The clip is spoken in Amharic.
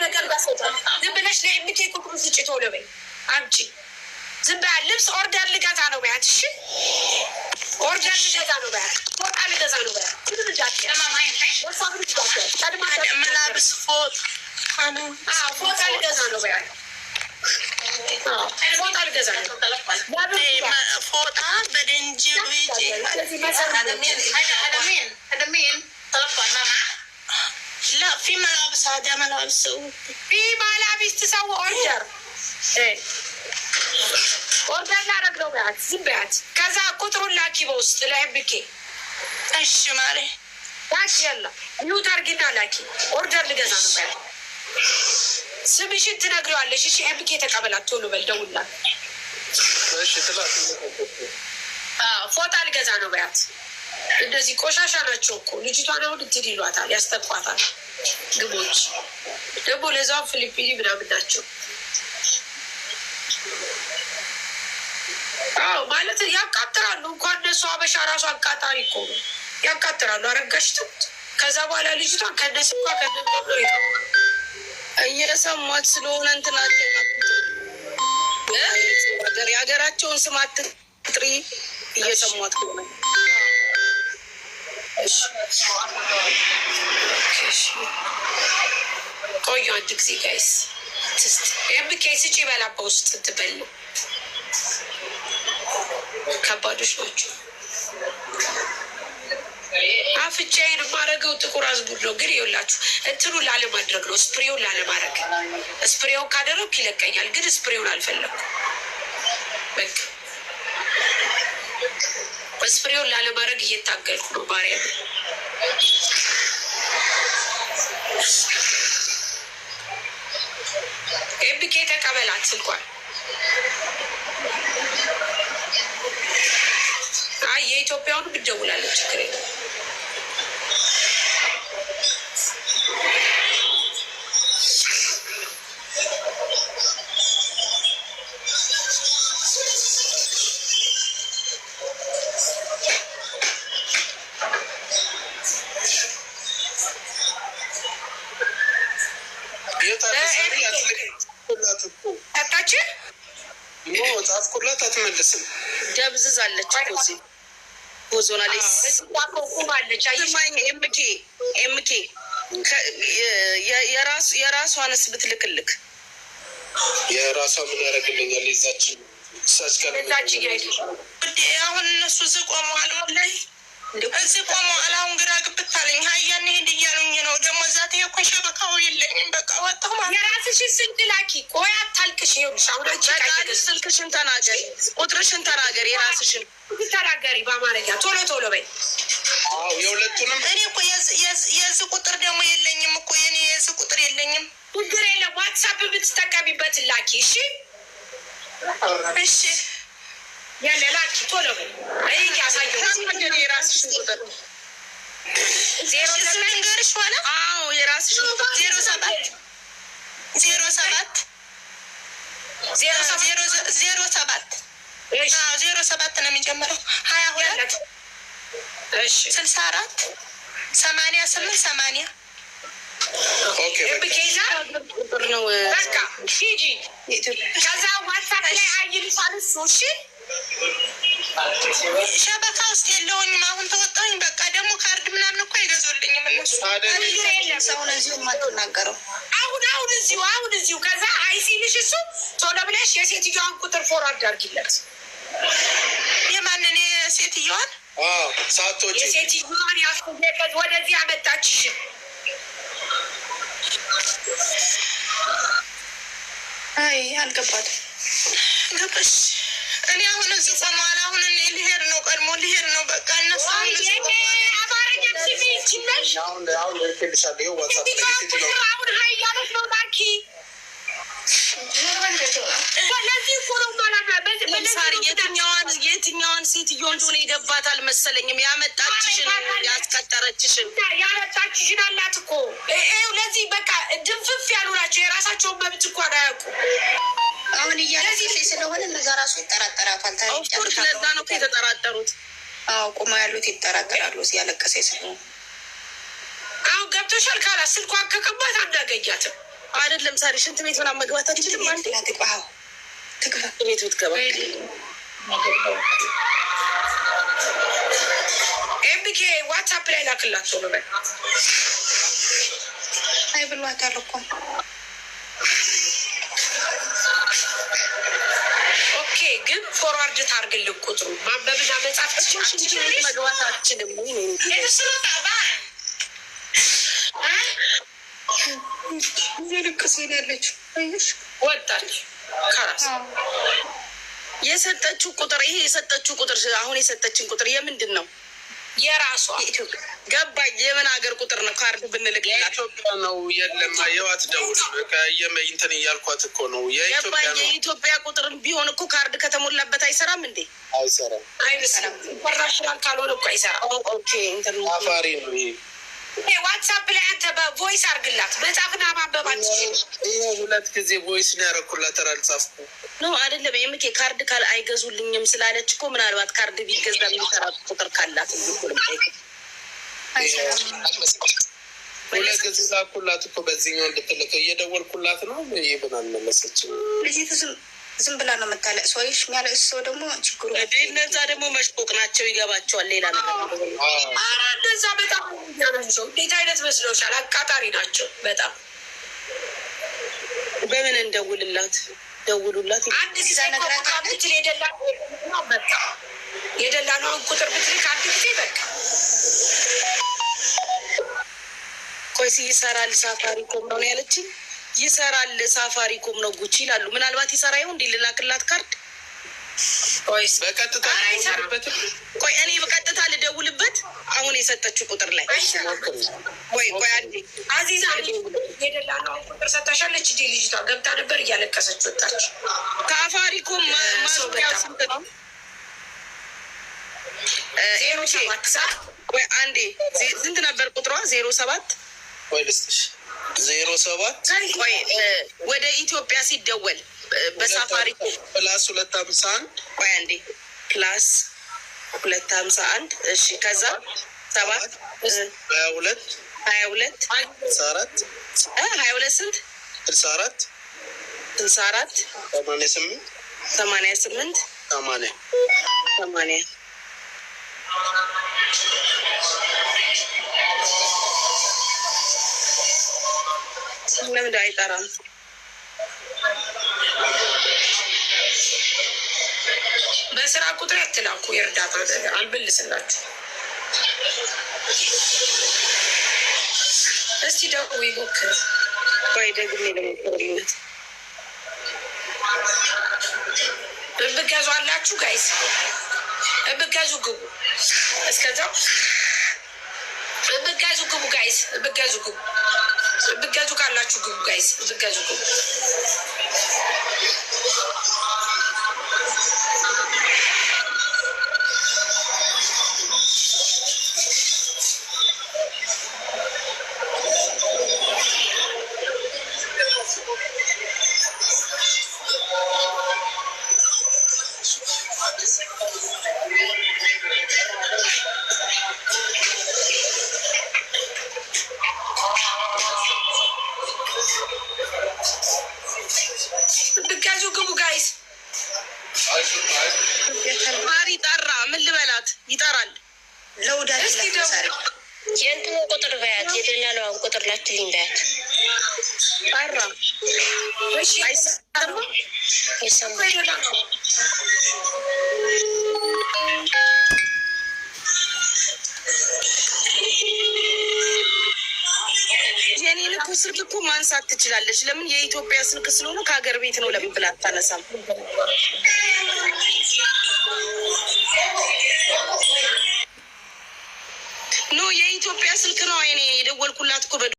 ነገር ጋር ዝም ብለሽ ለኤምኬ ቁጥሩን ስጪ፣ ቶሎ በይ አምጪ። ዝም በያ ልብስ order ልገዛ ነው በያት። እሺ order ልገዛ ነው በያት። ፎጣ ልገዛ ነው በያት። ምንም እንዳትያት፣ ለእሷ ምንም እንዳትያት። ቀድማ ملابس فوط انا አዎ፣ ፎጣ ልገዛ ነው በያት። አዎ፣ ፎጣ ልገዛ ነው። إيه، فوطة بعدين جيب يجي. هذا مين؟ هذا مين؟ هذا مين؟ تلفون ما معه؟ لا، في ملابس، هذا ملابس. في ملابس تسوي order order ላደርግ ነው በያት። ዝም በያት። ከዛ ቁጥሩን ላኪ በውስጥ ለኤምኬ። እሺ ማሬ። ላኪ፣ يلا mute አድርጊና ላኪ። Order ልገዛ ነው በያት። ስምሽን ትነግሪዋለሽ። እሺ ኤምኬ ተቀበላት፣ ቶሎ በል ደውልላት። እሺ ትላት። አዎ፣ ፎጣ ልገዛ ነው በያት። እንደዚህ ቆሻሻ ናቸው እኮ፣ ልጅቷን አሁን እንትን ይሏታል፣ ያስጠቋታል። ግሞች ደግሞ ለዛው ፊሊፒኒ ምናምን ናቸው። አዎ ማለት ያቃጥራሉ። እንኳን እነሱ አበሻ ራሱ አቃጣሪ እኮ ነው፣ ያቃጥራሉ። አረጋሽ ትሙት። ከዛ በኋላ ልጅቷን ከነሱ እንኳ ከነ እየሰሟት ስለሆነ እንትናቸውን አትጥሪ፣ የሀገራቸውን ስም አትጥሪ። እየሰሟት ከሆነ። እሺ። ቆዩ አንድ ጊዜ guys። ትስጥ ኤምኬ ስጪ በላ በውስጥ እንትበል ነው። ከባዶች ናቸው። አፍንጫዬን የማደርገው ጥቁር አዝሙድ ነው፣ ግን ይኸውላችሁ እንትኑን ላለማድረግ ነው፣ spray ውን ላለማድረግ። Spray ውን ካደረግኩ ይለቀኛል፣ ግን spray ውን አልፈለኩም። በቃ spray ውን ላለማድረግ እየታገልኩ ነው። ማርያም፣ ኤምኬ ተቀበላት ስልኳን። አይ የኢትዮጵያውንም እደውላለሁ፣ ችግር የለም። የት አለ ሳሪ? አትልክላት እኮ። ሰጣችን። No፣ ጻፍኩላት፣ አትመልስም። ደብዝዛለች እኮ እዚህ ቦዞናለች። ቁማለች። አየሽ? ስማኝ ኤምኬ፣ ኤምኬ የራሷንስ ብትልክልክ? የራሷ ምን ያደርግልኛል? የዛችን እሳች ጋር እዛች እያይቱ ውዴ፣ አሁን እነሱ እዚህ ቆመዋል፣ ወላሂ እዚህ ቆመዋል። አሁን ግራ ግብት አለኝ። ሀያ እንሂድ እያሉኝ ነው። ደግሞ እዛ ተሄድኩኝ شبكة ው የለኝም። በቃ ወጣሁ ማለት ነው። የራስሽን ስልክ ላኪ። ቆይ አታልቅሽ። ይኸውልሽ አሁን አንቺ በቃ ቃ ስልክሽን ተናገሪ፣ ቁጥርሽን ተናገሪ፣ የራስሽን። ተናገሪ በአማርኛ፣ ቶሎ ቶሎ በይ። አዎ፣ የሁለቱንም። እኔ እኮ የዚህ ቁጥር ደግሞ የለኝም እኮ፣ የኔ የዚህ ቁጥር የለኝም። ችግር የለም። WhatsApp የምትጠቀሚበት ላኪ። እሺ። እሺ። يلا ላኪ፣ ቶሎ በይ። እኔ ያሳየው ተናገሪ የራስሽን ቁጥር። 0 እሺ 9 ልንገርሽ ሆነ። አዎ፣ የራስሽን ቁጥር። 07 07 07 07። እሺ። 07 ነው የሚጀምረው፣ 22 እሺ። 64 88 80። Okay በቃ። ኤምኬዛ ቁጥር ነው። በቃ ሂጂ። ከዛ WhatsApp ላይ አይልሻል እሱ። እሺ። شبكة ውስጥ የለውኝም። አሁን ተወጣሁኝ። በቃ ደግሞ ካርድ ምናምን እኮ አይገዙልኝም እነሱ። ችግር የለም። ሰውን እዚሁ የማትናገረው። አሁን አሁን እዚሁ፣ አሁን እዚሁ። ከዛ hi ሲልሽ እሱ ቶሎ ብለሽ የሴትዮዋን ቁጥር forward አድርጊለት። የማንን? የሴትዮዋን? አዎ፣ ሳትወጪ። የሴትዮዋን ያስኩበት ወደዚህ አመጣችሽን። አይ አልገባትም። ገባሽ? እኔ አሁን እዚህ ቆመዋል። አሁን እኔ ልሄድ ነው፣ ቀድሞ ልሄድ ነው። በቃ እነሱ አሁን እዚህ ቆመዋል። አማርኛ ስሚ ይችላል። አሁን አሁን ልኬልሻለሁ። ይኸው WhatsApp ላይ የሴትዮዋን የሴትዮዋ ቁጥር አሁን hi እያለች ነው ላኪ። ለዚህ እኮ ነው ማለት ነው። ሳሪ፣ የትኛዋን ሴትዮ እንደሆነ የገባት አልመሰለኝም። ያመጣችሽን፣ ያስቀጠረችሽን። ያመጣችሽን አላት እኮ። ይኸው ለዚህ በቃ ድንፍፍ ያሉ ናቸው። የራሳቸውን መብት እንኳን አያውቁም። አሁን እያለቀሰች ስለሆነ እነዛ ራሱ ይጠራጠራታል። Of course፣ ለዛ ነው እኮ የተጠራጠሩት። አዎ፣ ቆመው ያሉት ይጠራጠራሉ እያለቀሰች ስለሆነ። አሁን ገብቶሻል። ካላ ስልኳን ከቀባት አናገኛትም። አይደለም ሳሪ፣ ሽንት ቤት ምናምን መግባት አትችልም። አንዴ ትግባ፣ ትግባ ቤት ብትገባ። ኤምቢኬ WhatsApp ላይ ላክላቸው ነው። አይ ብሏታል እኮ። Okay፣ ግን forward ታርግልን ቁጥሩ። ማንበብና መጻፍ ሽንት ቤት መግባት አትችልም ወይ? تعبان. እየለቀሰ ነው ያለችው። አየሽ? ወጣች ከራስ። የሰጠችው ቁጥር፣ ይሄ የሰጠችው ቁጥር፣ አሁን የሰጠችን ቁጥር የምንድን ነው? የራሷ። የኢትዮጵያ። ገባኝ። የምን ሀገር ቁጥር ነው? ካርድ ብንልክላት የኢትዮጵያ ነው። የለም፣ የው አትደውል። በቃ እንትን እያልኳት እኮ ነው። የኢትዮጵያ ገባኝ። ነው። የኢትዮጵያ ቁጥር ቢሆን እኮ ካርድ ከተሞላበት አይሰራም እንዴ? አይሰራም። አይመስልም። International ካልሆነ እኮ አይሰራም። Okay፣ አፋሪ ነው ይሄ። ይሄ WhatsApp ላይ አንተ በ voice አርግላት። መጻፍና ማንበብ አትችልም። ይሄ ሁለት ጊዜ voice ነው ያደረኩላት። ኧረ አልጻፍኩም። No፣ አይደለም። የምኬ ካርድ ካል አይገዙልኝም ስላለች እኮ ምናልባት ካርድ ቢገዛ የሚሰራ ቁጥር ካላት እኮ ነው የምጠይቀው። አይሰራም። ሁለት ጊዜ ላኩላት እኮ፣ በዚህኛው እንድትልክ እየደወልኩላት ነው። ይብን አልመለሰችም። ልጅቱ ዝም ብላ ነው የምታለቅሰው። አየሽ፣ የሚያለቅስ ሰው ደግሞ ችግሩ እንዴ፣ እነዛ ደግሞ መሽቆቅ ናቸው፣ ይገባቸዋል። ሌላ ነገር ነው። ኧረ እነዛ በጣም ናቸው። እንዴት አይነት መስለውሻል? አቃጣሪ ናቸው በጣም። በምን እንደውልላት? ደውሉላት። አንድ ጊዜ እኮ ቁጥር ብትል የደላ በቃ የደላላውን ቁጥር ብትልክ አንድ ጊዜ በቃ። ቆይ፣ ይሰራል ሳፋሪኮም ነው ያለችኝ። ይሰራል ሳፋሪኮም ነው ጉቺ ይላሉ። ምናልባት ይሰራ ይሁን እንዲ ልላክላት ካርድ። ቆይስ በቀጥታ ኧረ አይሰራም። ደውልበትም። ቆይ፣ እኔ በቀጥታ ልደውልበት አሁን የሰጠችው ቁጥር ላይ። ቆይ ቆይ አንዴ። አዚዛ፣ የደላላውን ቁጥር ሰጥታሻለች እንዴ? ልጅቷ ገብታ ነበር፣ እያለቀሰች ወጣች። ሳፋሪኮም ሰው ማስያው በጣም ስንት ነው? ዜሮ ኤምኬ ሰባት ሰዓት ቆይ አንዴ፣ ስንት ነበር ቁጥሯ? 07። ወይ ልስጥሽ፣ 07። ቆይ፣ ወደ ኢትዮጵያ ሲደወል በሳፋሪኮም plus 251። ቆይ አንዴ፣ plus 251፣ እሺ፣ ከዛ 7። 22። 22። 64። 22 ስንት? 64። 64። 88። 88። 80። 80። ለምንድን አይጠራም? በስራ ቁጥር አትላኩ። የእርዳታ ነገር አልመልስላችሁ። እስቲ ደውይ ሞክር። ቆይ ደግሜ ልሞክርለት። እብገዙ አላችሁ guys፣ እብገዙ ግቡ። እስከዛው እብገዙ ግቡ guys፣ እብገዙ ግቡ። እብገዙ ካላችሁ ግቡ guys፣ እብገዙ ግቡ። እብገዙ ግቡ guys። ማሪ ጠራ። ምን ልበላት? ይጠራል። ለውዳት እስቲ ደውል። የእንትኑ ቁጥር በያት፣ የደላላዋን ቁጥር ላክልኝ በያት። ጠራ። እሺ። አይሰማም። ይሰማል። የኔን እኮ ስልክ እኮ ማንሳት ትችላለች። ለምን? የኢትዮጵያ ስልክ ስለሆነ ከሀገር ቤት ነው። ለምን ብላ አታነሳም? No፣ የኢትዮጵያ ስልክ ነው። የኔ የደወልኩላት እኮ።